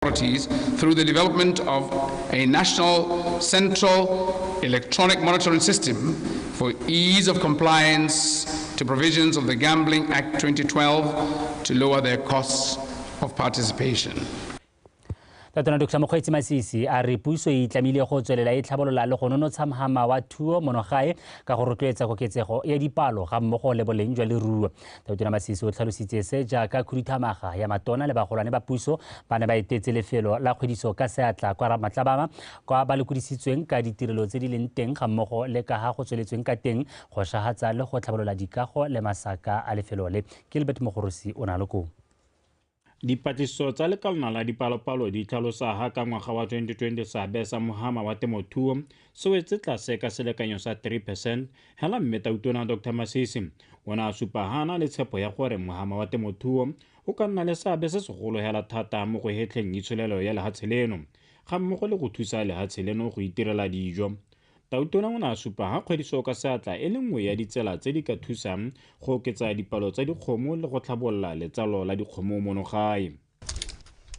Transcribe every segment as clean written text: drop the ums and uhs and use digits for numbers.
Authorities through the development of a national central electronic monitoring system for ease of compliance to provisions of the Gambling Act 2012 to lower their costs of participation. Tautona Dr. Mokgweetsi Masisi a re puso e itlamile go tswelela e tlhabolola le go nonotsha mohama wa thuo monogae ka go rotloetsa koketsego ya dipalo ga mmogo le boleng jwa leruo. Tautona Masisi o tlhalositse se jaaka khuduthamaga ya matona le bagolwane ba puso ba ne ba etetse lefelo la kgwediso ka seatla kwa Ramatlabama kwa ba lekodisitsweng ka ditirelo tse di leng teng ga mmogo le ka ga go tsweletsweng ka teng go shahatsa le go tlhabolola dikago le masaka a lefelo le. Gilbert Mogorosi o na le koo. Dipatlisiso tsa lekalana la dipalopalo di tlhalosa ha ka ngwaga wa 2020 seabe sa mohama wa temothuo se wetse tlase ka selekanyo sa 3%, hela mme Tautona Dr. Masisi o ne a supa ha a na le tshepo ya gore mohama wa temothuo o ka nna le seabe se segolo hela thata mo go hetlheng itsholelo ya lehatshe leno ga mmogo le go thusa lehatshe leno go itirela dijo. Tautona o ne a supa ha kgwediso ka seatla e le nngwe ya ditsela tse di ka thusang go oketsa dipalo tsa dikgomo le go tlhabolola letsalo la dikgomo mono gae.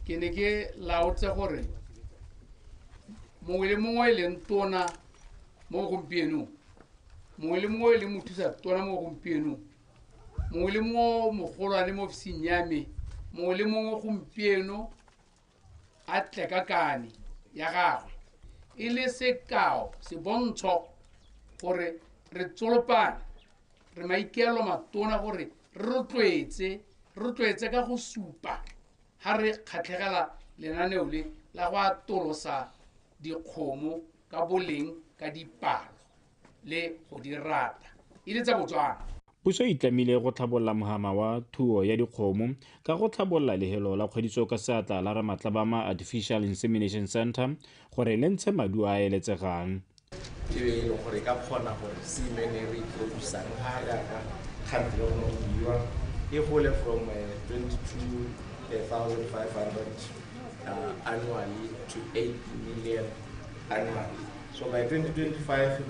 Ke ne ke laotse gore mongwe le mongwe e leng tona mo gompienong, mongwe le mongwe e leng mothusa tona mo gompienong, mongwe le mongwe mogolwane mo ofising ya me, mongwe le mongwe gompieno a tle ka kane ya gagwe e le sekao sebontsho gore re tsolopane, re maikaelelo matona gore re rotloetse ka go supa ha re kgatlhegela lenaneo le la go atolosa dikgomo ka boleng ka dipalo le go di rata e le tsa Botswana. Puso e itlamile go tlhabolola mohama wa thuo ya dikgomo ka go tlhabolola lehelo la kgwediso ka seatla la Ramatlabama Artificial Insemination Center gore le ntshe maduo a a eletsegang. E be e leng gore e ka kgona gore semen e re e produce-ang ga jaaka kgante le gone go buiwa e gole from 22,500 annually to 8 million annually. So by 2025,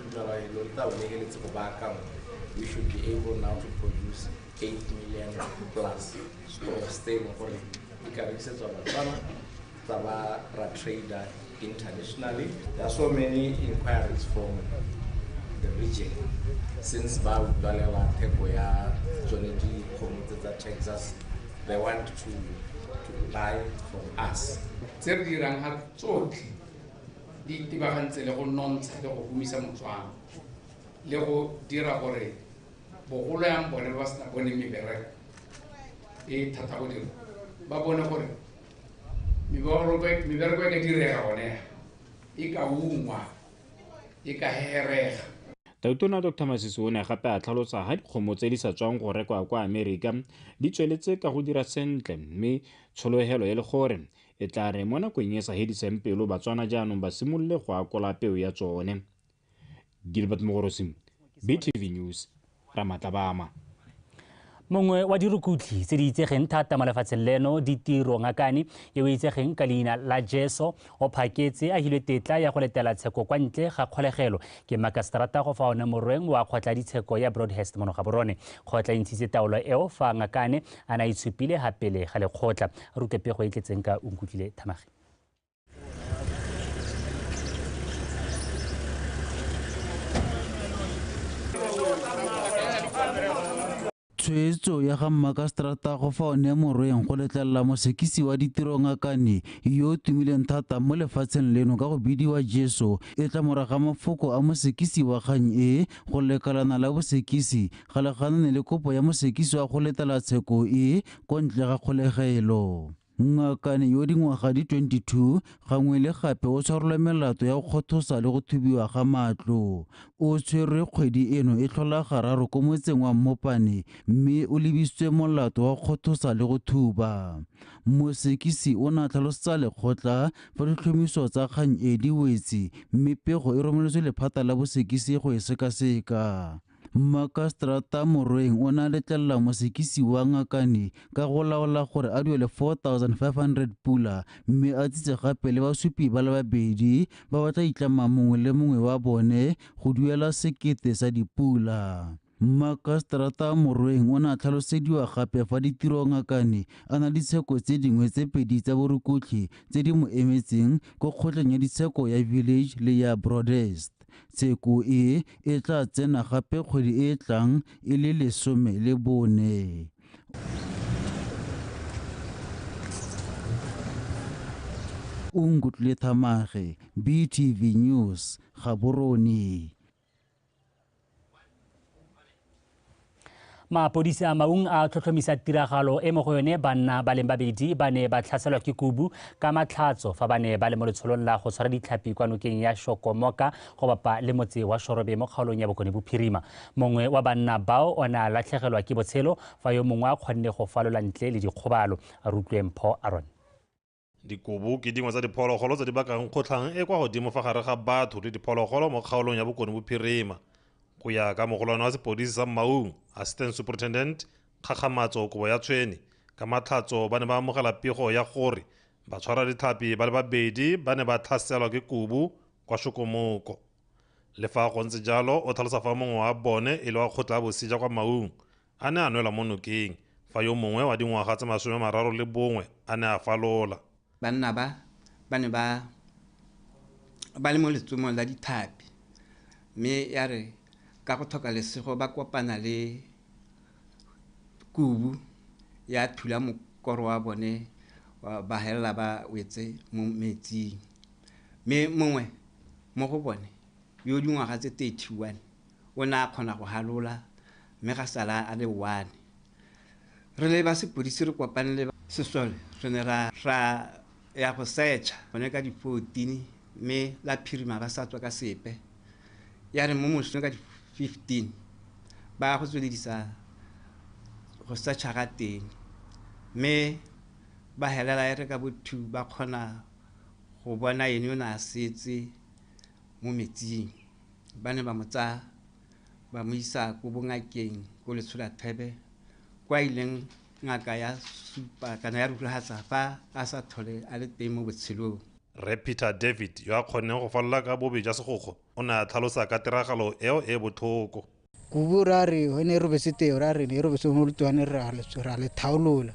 we should be able now to produce 8 million plus stable gore di ka rekisetswa Batswana tsa ba ra trader internationally. There are so many inquiries from the region since ba utlwalela theko ya tsone dikgomo tse tsa Texas, they want to buy from us. Tse re dirang ga tsotlhe di itebagantse le go nontsha le go humisa Motswana le go dira gore bogolo yang bone ba sena bone mebereko e thata go dira, ba bone gore mebereko e ka direga gone, e ka ungwa, e ka herega. Tautona Dr. Masisi o ne gape a tlhalosa ha dikgomo tse di sa tswang go rekwa kwa Amerika di tsweletse ka go dira sentle, mme tshologelo e le gore e tla re mo nakong e sa hediseng pelo Batswana jaanong ba simolole go akola peo ya tsone. Gilbert Mogorosi, BTV News, Ramatlabama. Mongwe wa dirukutlhi tse di itsegeng thata mo lefatsheng leno, Ditiro Ngakane, yo o itsegeng ka leina la Jeso, o phaketse a hilwe tetla ya go letela tsheko kwa ntle ga kgolegelo ke makaseterata go fa one morweng wa kgotla ditsheko ya Broadhurst mono Gaborone. Kgotla e ntshitse taolo eo fa Ngakane a ne a itshupile ha pele ga lekgotla. Rute pego e tletseng ka Onkutlwile Thamage. Tshwetso ya ga mmakaseterata go fa one morweng go letlelela mosekisi wa Ditiro Ngakane yo o tumileng thata mo lefatsheng leno ka go bidiwa Jeso e tla morago ga mafoko a mosekisi wa kgang e go lekalana la bosekisi ga leganane le kopo ya mosekisi wa go letela tsheko e kwa ntle ga kgolegelo. Ngakane yo dingwaga di 22 gangwe le gape o tshwarelwa melato ya go kgothosa le go thubiwa ga matlo. O tshwerwe kgwedi eno e tlhola gararo ko motseng wa Mmopane mme o lebisitswe molato wa go kgothosa le go thuba. Mosekisi o ne a tlhalosetsa lekgotla fa ditlhomiso tsa kgang e di wetse mme pego e romeletswe lephata la bosekisi go e sekaseka. Mmakaseterata Morweng o ne a letlelela mosekisi wa Ngakane ka go laola gore a duele 4,500 pula mme a tsitse gape le basupi ba le babedi ba ba tla itlamang mongwe le mongwe wa bone go duela 1,000 sa dipula. Mmakaseterata Morweng o ne a tlhalosediwa gape fa Ditiro Ngakane a na le ditsheko tse dingwe tse 2 tsa borukutlhi tse di mo emetseng ko kgotleng ya ditsheko ya Village le ya Broadest. Tsheko e e tla tsena gape kgwedi e e tlang e le 14. Onkutlwile Thamage, BTV News, Gaborone. Mapodisi a Maung a tlhotlhomisa tiragalo e mo go yone banna ba leng babedi ba ne ba tlhaselwa ke kubu ka matlhatso fa ba ne ba le mo letsholong la go tshwara ditlhapi kwa nokeng ya Shokomoka go bapa le motse wa Shorobe mo kgaolong ya Bokone Bophirima. Mongwe wa banna bao o ne a latlhegelwa ke botshelo fa yo mongwe a kgonne go falola ntle le dikgobalo. A rutlwe Mpho Aron. Dikubu ke dingwe tsa diphologolo tse di bakang kgotlhang e kwa godimo fa gare ga batho le diphologolo mo kgaolong ya Bokone Bophirima. Go ya ka mogolwane wa sepodisi sa Maung, Assistant Superintendent Kgakgamatso Kobo ya Tshwene, ka matlhatso ba ne ba amogela pego ya gore batshwara ditlhapi ba le babedi ba ne ba tlhaselwa ke kubu kwa Shokomoko. Le fa go ntse jalo, o tlhalosa fa mongwe wa bone e le wa kgotla ya bosija kwa Maung a ne a nwela mo nokeng, fa yo mongwe wa dingwaga tse 31 a ne a falola. Banna ba ne ba le mo letsomong la dithapi, mme ya re ka go tlhoka lesego ba kopana le kubu ya thula mokoro wa bone, ba helela ba wetse mo metsing. Mme mongwe mo go bone yo dingwaga tse 31 o ne a kgona go halola, mme ga sala a le 1. Re le ba sepodisi re kopane le sesole, re ne ra ya go searcha gone ka di 14, mme la phirima ba sa tswa ka sepe. Ya re mo mosong ka di 15 ba go tsweledisa go searcha ga teng, mme ba helela e re ka bo 2 ba kgona go bona ene o ne a setse mo metsing. Ba ne ba mo tsaya ba mo isa ko bongakeng ko Letsholathebe, kwa ileng ngaka ya supa kana ya rulagatsa fa a sa tlhole a le teng mo botshelong. Rre Peter David yo a kgonneng go falola ka bobe jwa segokgo o ne a tlhalosa ka tiragalo eo e botlhoko. Kubu ra re ho ne robetse teng, ra re ne robetse mo lotwane ra le thaolola.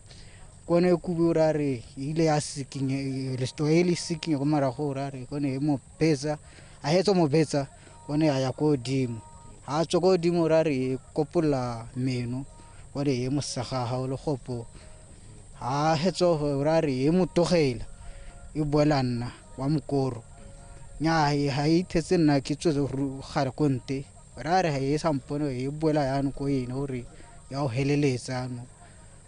Kone kubu ra re ile ya sikinye lesto e le sikinye go morago ra re kone e mo betsa, a hetsa mo betsa kone a ya ko godimo. Ha tswa ko godimo ra re kopola meno kone e mo sagaga le gopo. Ha hetsa ra re e mo togela e boela nna wa mokoro. Nya ha ithetse nna ke tswetse gare ko nte. Ra re ha e sa mpone e boela yano ko ene hore ya o heleletsa no.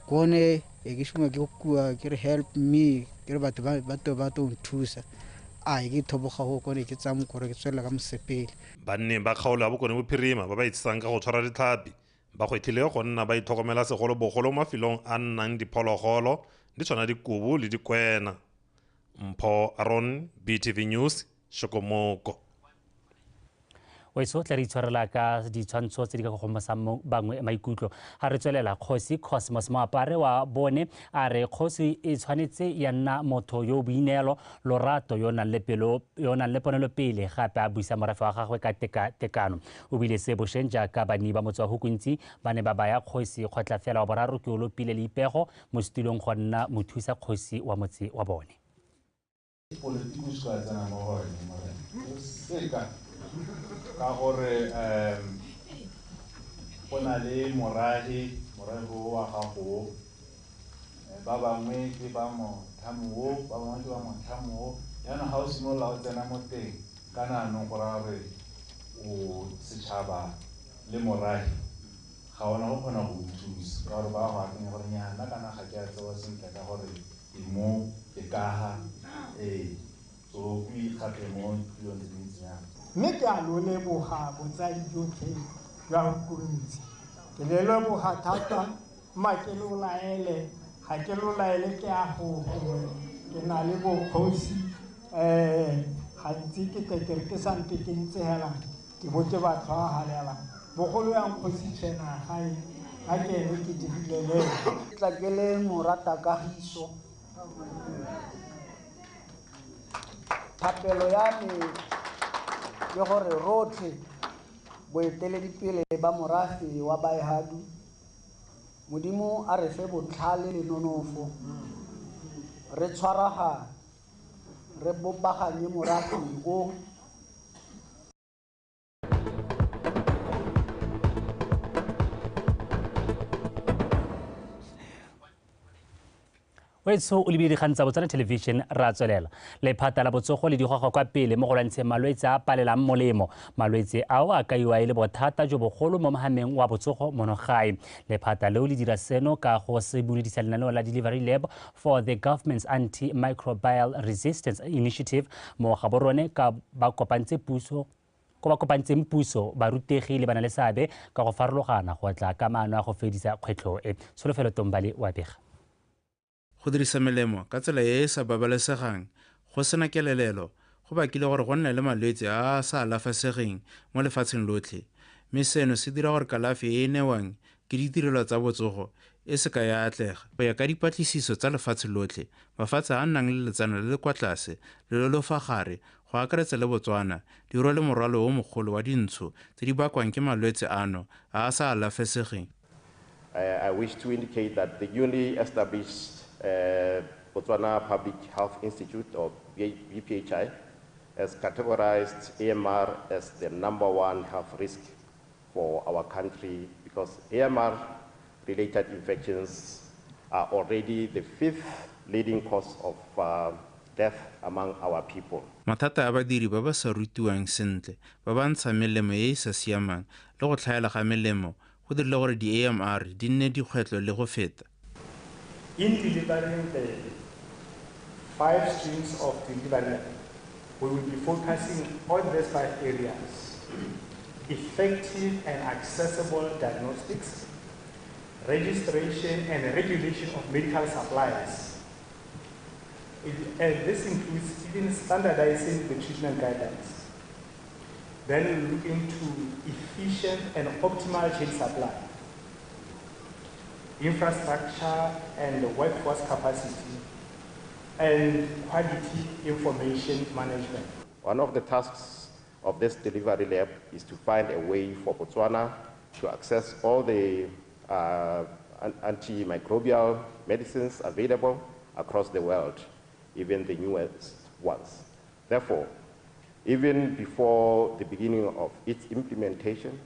Kone e ke shuma ke kua ke re help me, ke re batho ba to nthusa. A ke thoboga go kone ke tsa mokoro ke tswela ka mosepele. Banni ba kgaolo ya Bokone Bophirima ba ba itsang ka go tshwara ditlhapi ba gwetlhile go nna ba itlhokomela segolobogolo mo mafelong a nnang diphologolo di tshwana dikubu le dikwena. Mpho Aron, BTV News, Shokomoko. Weso tla re itshwarela ka ditshwantsho tse di ka go gomosang bangwe maikutlo. Ga re tswelela, kgosi Cosmos Moapare wa bone a re kgosi e tshwanetse ya nna motho yo boineelo, lorato, yo nang le pelo, yo nang le ponelopele, gape a buisa morafe wa gagwe ka tekatekano. O bile se bošeng jaaka banni ba motse wa Hukuntsi ba ne ba baya kgosi Kgotlafela wa boraro ke o lopile Leipego mo setulong go nna mothusa kgosi wa motse wa bone. Politiki o se ka tsena mo go yone, morena. O seka ka gore go na le morahe wa gago, ba bangwe ke ba motlhamo o, ba bangwe ke ba motlhamo o. Jaanong ga o simolola o tsena mo teng, kana anong go raya gore o setšhaba le morahe ga ona go kgona go thusa, ka gore ba go akanya gore nyana kana ga ke a tsewa sentle ka gore ke mo ke kaga so o ikgape mo dilong tse dintsinyana. Mme ke a lo leboga botsadi jotlhe jwa Hukuntsi. Ke le leboga thata, mma ke lo laele, ga ke lo laele ke a go gongwe ke na le bokgosi, gantsi ke tle ke re ke santse ke ntse hela ke bo ke ba tlhoagalela. Bogolo yang kgosi tshena gae, ga ke ene ke dirile le ene. Tla ke le morata kagiso. Thapelo ya me ke gore rotlhe boeteledipele ba morafe wa Baehadu, Modimo a re fe botlhale le nonofo, re tshwaragane, re bopaganye morafe o. Wetso o lebile dikgang tsa Botswana Television ra tswelela. Lephata la botsogo le digoga kwa pele mo go lwantsheng malwetse a palelang molemo. Malwetse ao a kaiwa e le bothata jo bogolo mo mohameng wa botsogo mono gae. Lephata leo le dira seno ka go simolodisa lenaneo la Delivery Lab for the Government's Antimicrobial Resistance Initiative mo Gaborone ka ba kopantseng puso barutegi le bana le seabe ka go farologana go tla ka maano a go fedisa kgwetlho e. Tsholofelo Tombale wa bega. Go dirisa melemo ka tsela e e sa babalesegang go sena kelelelo go bakile gore go nne le malwetse a a sa alafesegeng mo lefatsheng lotlhe, mme seno se dira gore kalafi e e newang ke ditirelo tsa botsogo e se ka ya atlega. Go ya ka dipatlisiso tsa lefatshe lotlhe, mafatshe a a nang le letseno le le kwa tlase le le lo fa gare, go akaretsa le Botswana, di rwele morwalo o mogolo wa dintsho tse di bakwang ke malwetse ano a a sa alafesegeng. I wish to indicate that the newly established Botswana Public Health Institute, or BPHI, has categorized AMR as the #1 health risk for our country because AMR-related infections are already the 5th leading cause of death among our people. Mathata a badiri ba ba sa rutiwang sentle, ba ba ntshang melemo e e sa siamang le go tlhaela ga melemo go dirile gore di-AMR di nne dikgwetlho le go feta. In delivering the 5 streams of delivery, we will be focusing on these 5 areas: effective and accessible diagnostics, registration and regulation of medical supplies. And this includes even standardizing the treatment guidelines. Then we look into efficient and optimal chain supply, infrastructure and workforce capacity, and quality information management. One of the tasks of this delivery lab is to find a way for Botswana to access all the antimicrobial medicines available across the world, even the newest ones. Therefore, even before the beginning of its implementation,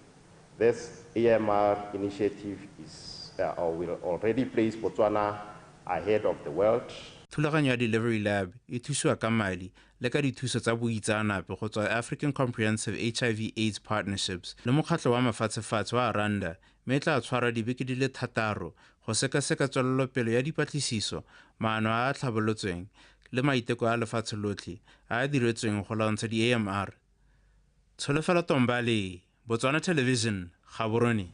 this AMR initiative is or will already place Botswana ahead of the world. Thulaganyo ya Delivery Lab e thusiwa ka madi le ka dithuso tsa boitseanape go tswa African Comprehensive HIV AIDS Partnerships le mokgatlho wa mafatshefatshe wa Aranda, mme e tla tshwara dibeke di le 6 go sekaseka tswelelopele ya dipatlisiso, maano a a tlhabolotsweng le maiteko a lefatshe lotlhe a a diretsweng go lwantsha di-AMR. Tsholofelo Tombale, Botswana Television, Gaborone.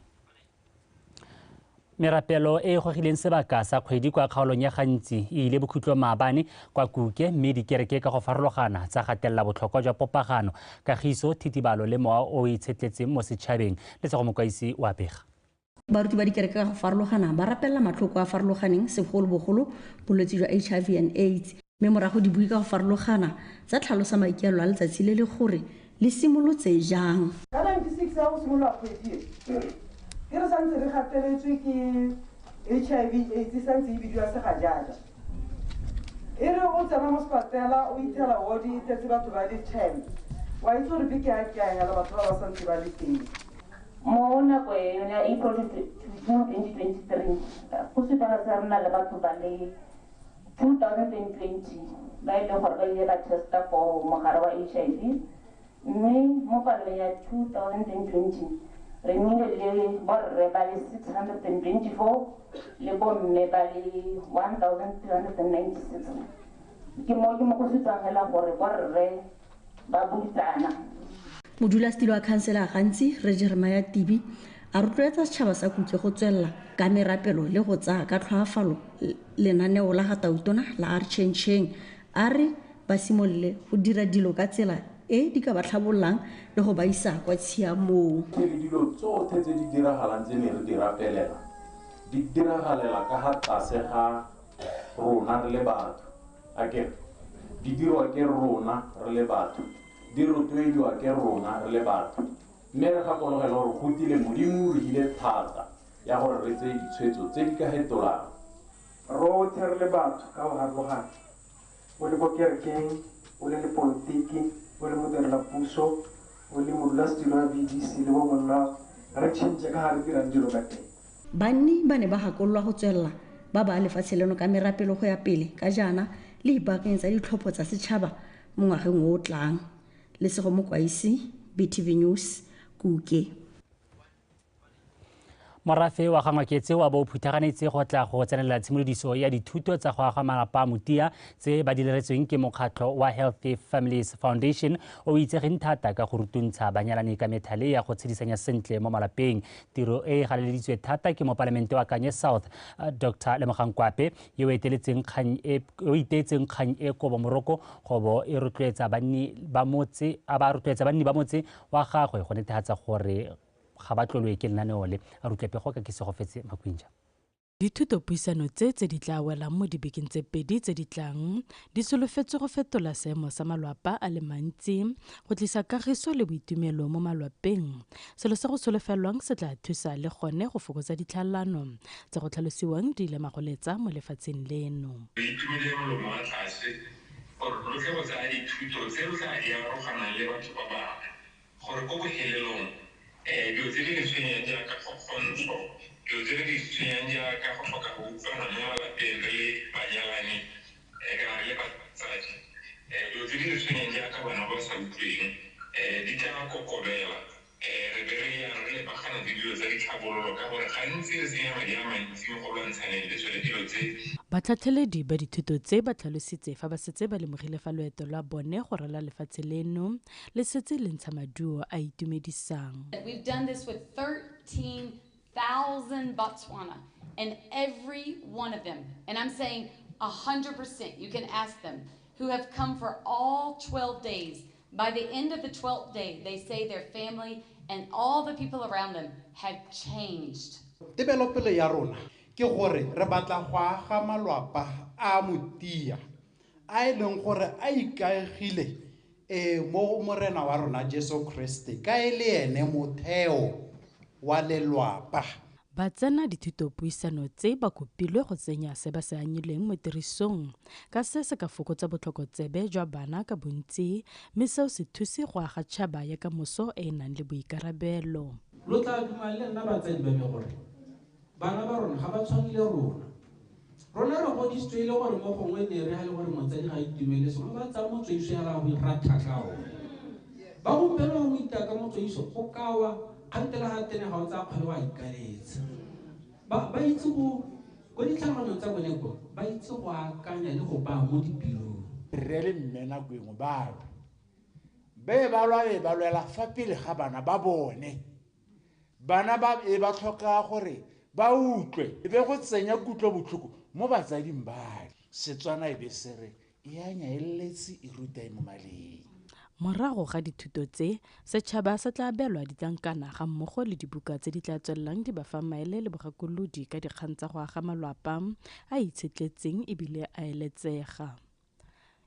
Merapelo e gogileng sebaka sa kgwedi kwa kgaolong ya Gantsi e ile bokhutlong maabane kwa Kuke, mme dikereke ka go farologana tsa gatelela botlhokwa jwa popagano, kagiso, thitibalo le mowa o itshetletseng mo setšhabeng. Lesego Mokaisi wa bega. Baruti ba dikereke ka go farologana ba rapelela matlhoko a farologaneng, segolobogolo bolwetse jwa HIV and AIDS, mme morago dibui ka go farologana tsa tlhalosa maikaelelo a letsatsi le le gore le simolotse jang. Ka 96 ya go simolola kgwedi e, ke re santse re gateletswe ke HIV AIDS, santse e bidiwa segajaja. E re o tsena mo sepatela o ithela ward e tletse batho ba le 10, wa itse gore beke ya ke a hela batho ba ba santse ba le teng. Mo nako e ya April 2023 go supa ga re na le batho ba le 2020 ba e leng gore ba ile ba testa for mogare wa HIV, mme mo palong ya 2020 re nnile le borre ba le 624 le bomme ba le 1396. Ke mo go sutsang fela gore borre ba buisana. Modulasetilo wa khansela Gantsi, Rre Jeremiah Tibi, a rotloetsa setšhaba sa Kuke go tswelela ka merapelo le go tsaya ka tlhoafalo lenaneo la ga Tautona la a re tšhentšheng. A re ba simolole go dira dilo ka tsela e di ka ba tlhabololang le go ba isa kwa tshiamong. Ke re dilo tsotlhe tse di diragalang tse ne re di rapelela di diragalela ka ga tlase ga rona re le batho, akere di dirwa ke rona re le batho, di rotloediwa ke rona re le batho, Mme re gakologelwa gore go tile Modimo o re hile thata ya gore re tseye ditshwetso tse di ka fetolang. Rotlhe re le batho ka go harologana, o le ko kerekeng, o le lepolotiki, o le modirelapuso, o le modulasetilo wa VDC le bo monna, re change ka ga re dirang dilo ka teng. Banni ba ne ba gakololwa go tswelela ba ba lefatshe leno ka merapelo go ya pele ka jaana le ipaakanyetsa ditlhopho tsa setšhaba mo ngwageng o o tlang. Lesego Mokwaisi, BTV News, Kuke. Morafe wa Gangwaketse wa bo phuthaganetse go tla go tsenelela tshimolodiso ya dithuto tsa go aga malapa a motia tse ba di leretsweng ke mokgatlho wa Healthy Families Foundation o o itsegeng thata ka go rutuntsha banyalani ka methale ya go tshedisanya sentle mo malapeng. Tiro e e galeleditswe thata ke mopalamente wa Kanye South Dr. Lemogang Kwape yo o iteetseng kgang e kobo moroko go bo e rotloetsa banni ba motse wa gagwe go netefatsa gore ga ba tlolwe ke lenaneo le. A rutlwe pego ka Kesegofetse Makwinja. Dithutopuisano tse di tla welang mo dibekeng tse pedi tse di tlang di solofetswe go fetola seemo sa malwapa a le mantsi, go tlisa kagiso le boitumelo mo malwapeng. Selo se go solofelwang se tla thusa le gone go fokotsa ditlhalano tse go tlhalosiwang di ile magoletsa mo lefatsheng leno. Re itumile molomo wa tlase gore re tle go tsaya dithuto tse re tla di aroganang le batho ba bangwe gore ko bohelelong dilo tse di re tshwenyang jaaka kgokgontsho, dilo tse di tshwenyang jaaka go tlhoka go utlwana mo malapeng re le banyalani kana re le batsadi, dilo tse di re tshwenyang jaaka bana ba sa utlweng di tla kokobela. Re be re yang re lebagana le dilo tsa ditlhabololo ka gore gantsi re senya madi a mantsi mo go lwantshaneng le tsone dilo tse. Batlhatlheledi ba dithuto tse ba tlhalositse fa ba setse ba lemogile fa loeto lwa bone go rala lefatshe leno le setse le ntsha maduo a itumedisang. We've done this with 13,000 Botswana, and every one of them, and I'm saying 100%, you can ask them, who have come for all 12 days. By the end of the 12th day, they say their family and all the people around them have changed. Tebelopele ya rona ke gore re batla go aga malwapa a motia a e leng gore a ikaegile mo morena wa rona Jesu Kriste ka e le ene motheo wa lelwapa. Ba tsena dithutopuisano tse ba kopilwe go tsenya se ba se anyileng mo tirisong ka se se ka fokotsa botlhokotsebe jwa bana ka bontsi, mme seo se thuse go aga tšhaba ya kamoso e e nang le boikarabelo. Lo tla duma le nna batsadi ba me gore bana ba rona ga ba tshwane le rona. Rona re godisitswe e le gore mo gongwe ne re ga le gore motsadi ga itumele sengwe ba tsaya motswaiso ya la go rathatla ona. Ba gompieno go itaka motswaiso go kawa kgantele ga tene ga o tsaya kgwele wa ikaletsa. Ba itse go ko ditlhaloganyong tsa bone ko ba itse go akanya le go baya mo dipelong. Rre le mme nako engwe ba lwa, be ba lwa be ba lwela fa pele ga bana ba bone. Bana ba e ba tlhoka gore ba utlwe e be go tsenya kutlobotlhoko mo batsading ba. Setswana e be se re e anya e letse e ruta e mo maleng. Morago ga dithuto tse, setšhaba se tla abelwa ditlankana ga mmogo le dibuka tse di tla tswelelang di ba fa maele le bogakolodi ka dikgang tsa go aga malwapa a itshetletseng ebile a eletsega.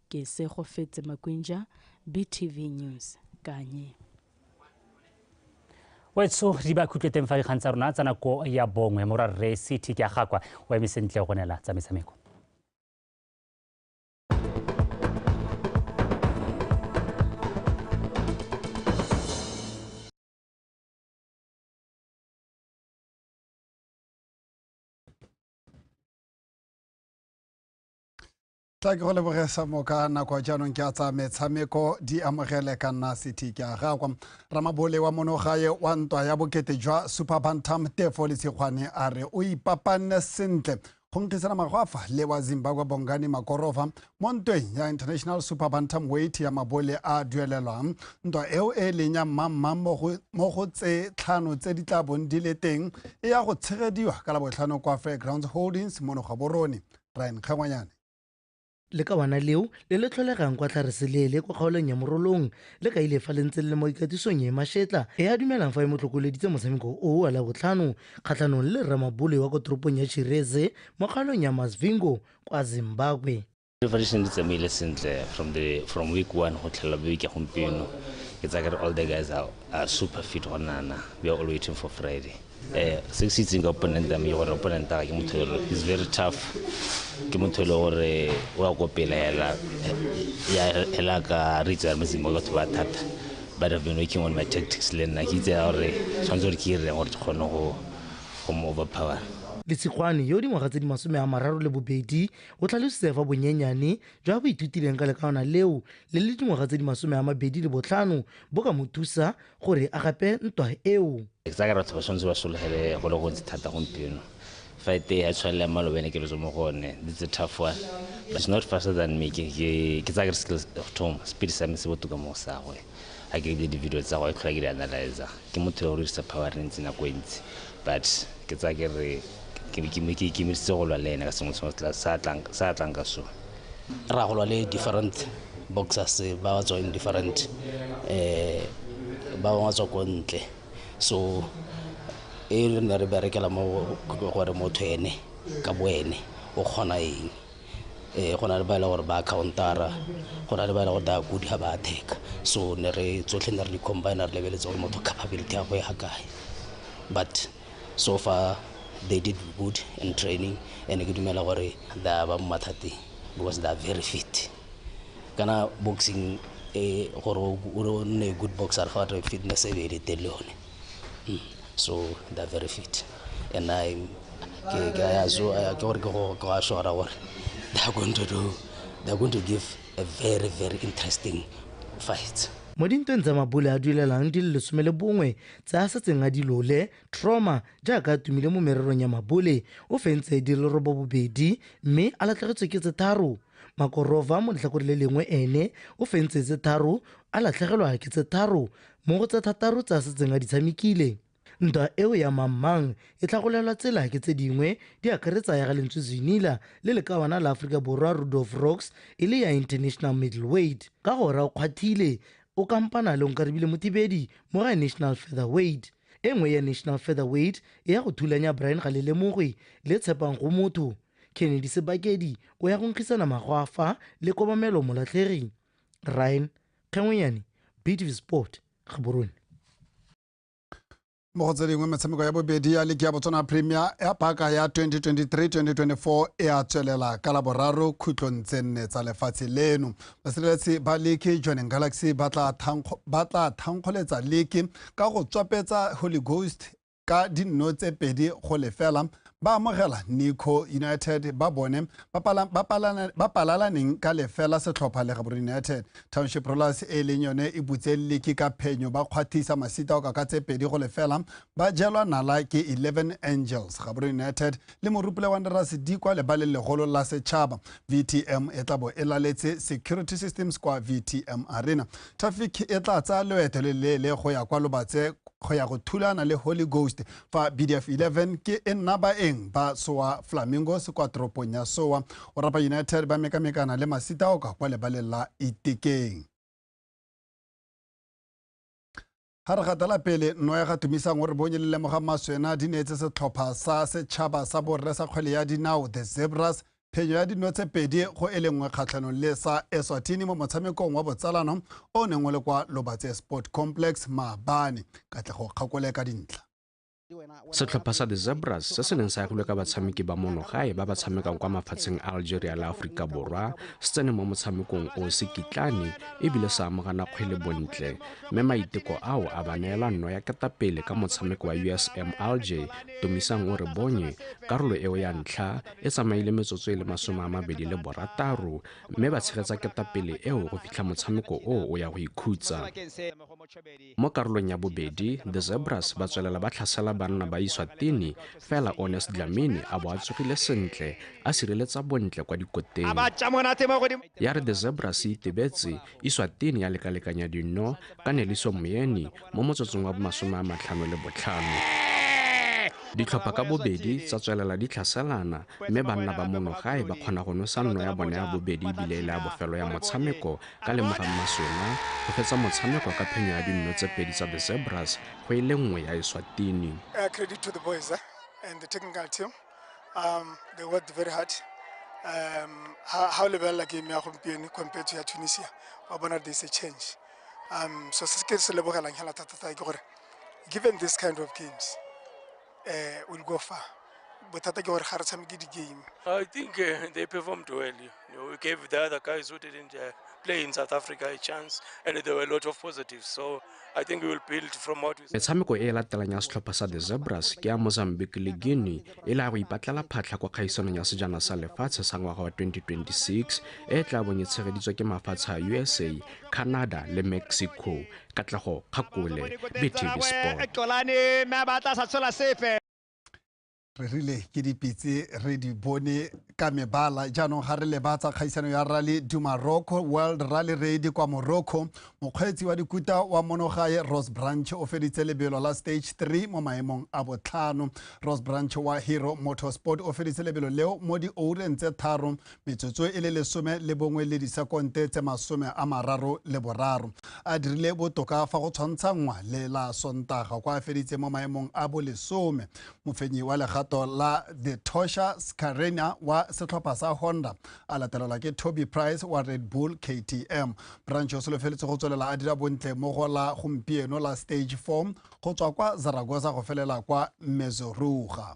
Ke Segofetse Makwinja, BTV News, Kanye. Wetso di ba khutlwe teng fa dikgang tsa rona tsa nako ya bongwe. Morwa Rre City ke a gakwa o eme sentle go neela tsa metshameko. Tla ke go lebogesa mo ka nako jaanong ke a tsa metshameko di amogele ka nna City ke a gakwa. Ramabole wa monogae wa ntwa ya bokete jwa Super Bantam Tefo Letshikgwane a re o ipapanne sentle go nkgisana magwafa le wa Zimbabwe Bongani Makorova mo ntweng ya International Super Bantam Weight ya mabole a duelelwang. Ntwa eo e leng ya mmamma mo go tse tlhano tse di tla bong di le teng e ya go tshegediwa ka Labotlhano kwa Fairgrounds Holdings mono Gaborone. Ryan Kgangwanyane. Lekawana leo le le tlholegang kwa Tlhareseleele kwa kgaolong ya Morolong le kaile fa le ntse le le mo ikatisong e mašetla e a dumelang fa e mo tlhokoleditse motshameko o wa Labotlhano kgatlhanong le Ramabole wa kwa toropong ya Chireze mo kgaolong ya Masvingo kwa Zimbabwe. Preparation di tsamaile sentle from week 1 go tlhela week ya gompieno. Ke tsaya all the guys are super fit gona. We are all waiting for Friday. Se se itseng ka opponent ya me ke gore opponent ke motho is very tough. Ke motho le gore o ya ko pele hela ya hela ka re itse mo batho ba thata. But I've been working on my tactics le nna ke itse gore tshwanetse gore ke ireng gore ke kgone go mo overpower. Letshikgwane yo dingwaga tse di 32 o tlhalositse fa bonyenyane jwa bo ithutileng ka lekawana leo le le dingwaga tse di 25 bo ka mo thusa gore a gape ntwa eo. Ke tsaya batho ba tshwanetse ba sologele go le gontsi thata gompieno. Fight e ya tshwanela malobene ke le mo go one. It's a tough one. But it's not faster than me. Ke tsaya skills of Tom speed sa me se botoka mo sa gwe. A ke di video tsa go tlhola ke di analyzer. Ke motho yo o dirisa power ntsi nako e ntsi. But ke tsaya ke re ke ikemisitse go lwa le ene ka sengwe sa tlang ka so. Ra go lwa le different boxers ba ba tswang different ba bangwe tswa ko ntle. So e re ne re berekela mo gore motho ene ka bo ene o kgona eng. Go na le ba e leng gore ba countera, go na le ba e leng gore ba good ha ba attack. So ne re tsotlhe ne re di combine re lebeletse gore motho capability ya gagwe e ga kae. But so far they did good in training and ke dumela gore they are ba mo mathateng because they are very fit. Kana boxing gore o nne good boxer ga o fitness e be e le teng le yone. So they are very fit and I'm ke gore ke go assure gore they are going to give a very, very interesting fight. Mo dintweng tsa mabole a duelelang di le 11 tse a setseng a dilole trauma jaaka a tumile mo mererong ya mabole o fentse di le 92 mme a latlhegetswe ke tse 3. Makorova mo letlhakore le lengwe ene o fentse tse 3 a latlhegelwa ke tse 3 mo go tse 6 tse a setseng a di tshamekile. Ntwa eo ya Mamang e tlhagolelwa tsela ke tse dingwe di akaretsa ya ga Lentswe Zwinila le lekawana la Aforika Borwa Rudolf Rocks e le ya International Middleweight. Ka gora o kgwathile o kampana le Onkarabile Motibedi mo ga National Featherweight. E nngwe ya National Featherweight e ya go thulanya Brian Galelemogwe le Tshepang go motho. Kennedy Sebakedi o ya go nkgisana magwafa le Kobamelo Molatlhegi. Ryan Kgengwenyane, BTV Sport, Gaborone. Mo go tse dingwe metshameko ya bobedi ya ligi ya Botswana Premier ya paka ya 2023-2024 e a tswelela ka laboraro khutlong tse nne tsa lefatshe leno. Basireletsi ba ligi Jwaneng Galaxy ba tla thankgoletsa ligi ka go tswapetsa Holy Ghost ka dinno tse 2-0 ba amogela Nico United ba bone ba palalaneng ka lefela setlhopha le Gaborone United. Township Rollers e leng yone e butse ligi ka phenyo ba kgwathisa Masita ka tse 2-0 ba jelwa nala ke 11 Angels. Gaborone United le Morupule Wanderers di kwa lebaleng legolo la setšhaba. VTM e tla bo e laletse Security Systems kwa VTM Arena. Traffic e tla tsaya loeto le leele go ya kwa Lobatse go ya go thulana le Holy Ghost fa BDF 11 ke e nna baeng ba Soa Flamingos kwa toropong ya Soa. Orapa United ba mekamekana le Masitaoka kwa lebaleng la Itekeng. Ha re gatela pele nno ya ga Tumisang o re bonye le lemoga Maswena di neetse setlhopha sa setšhaba sa borre sa kgwele ya dinao The Zebras phenyo ya dino tse 2-1 kgatlhanong le sa Eswatini mo motshamekong wa botsalano o neng o le kwa Lobatse Sport Complex maabane. Katlego Kgakole ka dintlha. Setlhopha sa The Zebras se se neng sa agilwe ka batshameki ba monogae ba ba tshamekang kwa mafatsheng a Algeria le Aforika Borwa se tsene mo motshamekong o se kitlane ebile sa amogana kgwele bontle, mme maiteko ao a ba neela nno ya ketapele ka motshameko wa USM Alger. Tumisang o re bonye karolo eo ya ntlha e tsamaile metsotso e le 26 mme ba tshegetsa ketapele eo go fitlha motshameko o ya go ikhutsa. Mo karolong ya bobedi The Zebras ba tswelela ba tlhasela banna ba Eswatini fela Honest Dlamini a bo a tsogile sentle a sireletsa bontle kwa dikoteng. Ya re The Zebras e itebetse, Eswatini ya lekalekanya dinno ka Neliso Moyeni mo motsotsong wa 55. Ditlhopha ka bobedi tsa tswelela di tlhaselana mme banna ba monogae ba kgona go nosa nno ya bone ya bobedi ebile e le ya bofelo ya motshameko ka Lemogang Maswena go fetsa motshameko ka phenyo ya dinno tse 2 tsa The Zebras go e le 1 ya Eswatini. Credit to the boys and the technical team. They worked very hard. How lebelela game ya gompieno compared to ya Tunisia, wa bona there's a change. So se ke se lebogelang hela thata-thata ke gore given this kind of games, we'll go far. Bothata ke gore ga re tshameke di-game. I think they performed well. We gave the other guys who didn't play in South Africa a chance, and there were a lot of positives. So I think we will build from what we Metshameko e e latelang ya setlhopha sa The Zebras ke ya Mozambique le Guinea e le ya go ipatlela phatlha kwa kgaisanong ya sejana sa lefatshe sa ngwaga wa 2026 e e tla bong e tshegeditswe ke mafatshe a USA, Canada le Mexico. Katlego Kgakole, BTV Sport. Xolani mme a batla sa tshola sepe. Re rile ke dipitse re di bone ka mebala. Jaanong ga re lebatsa kgaisano ya Rally du Morocco, World Rally Raid kwa Morocco, mokgweetsi wa dikuta wa monogae Ross Branch o feditse lebelo la stage 3 mo maemong a botlhano. Ross Branch wa Hero Motorsport o feditse lebelo leo mo dioureng tse 3 metsotso e le 11 le disekonte tse 33, a dirile botoka fa go tshwantshanngwa le la Sontaga kwa a feditse mo maemong a bolesome. Mofenyi wa legato la The Tosha Scarena wa setlhopha sa Honda a latelelwa ke Toby Price wa Red Bull KTM. Branch o solofeletse go tswelela a dira bontle mo go la gompieno la stage 4 go tswa kwa Zaragoza go felela kwa Mezoruga.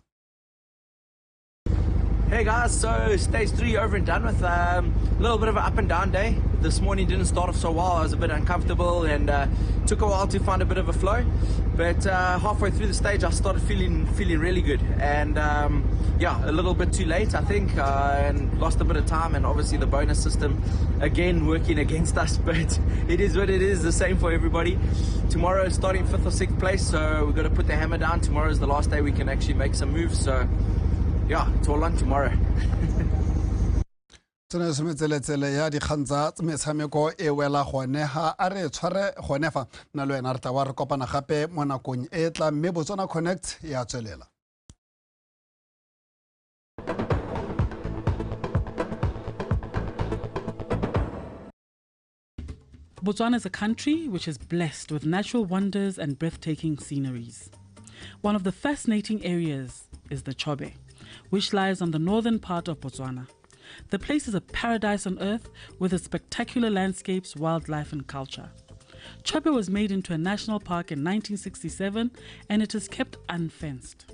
Hey guys, so stage 3 over and done with. A little bit of an up and down day. This morning didn't start off so well. I was a bit uncomfortable and took a while to find a bit of a flow. But halfway through the stage, I started feeling really good. And yeah, a little bit too late, I think, and lost a bit of time. And obviously the bonus system again working against us. But it is what it is, the same for everybody. Tomorrow is starting 5th or 6th place, so we've got to put the hammer down. Tomorrow is the last day we can actually make some moves. So yeah, it's all on tomorrow. Tseno semetseletsele ya dikgang tsa metshameko e wela gone ga a re tshware gone fa nna le wena re tla wa re kopana gape mo nakong e tla, mme Botswana Connect ya tswelela. Botswana is a country which is blessed with natural wonders and breathtaking sceneries. One of the fascinating areas is the Chobe, which lies on the northern part of Botswana. The place is a paradise on earth with its spectacular landscapes, wildlife and culture. Chobe was made into a national park in 1967 and it is kept unfenced.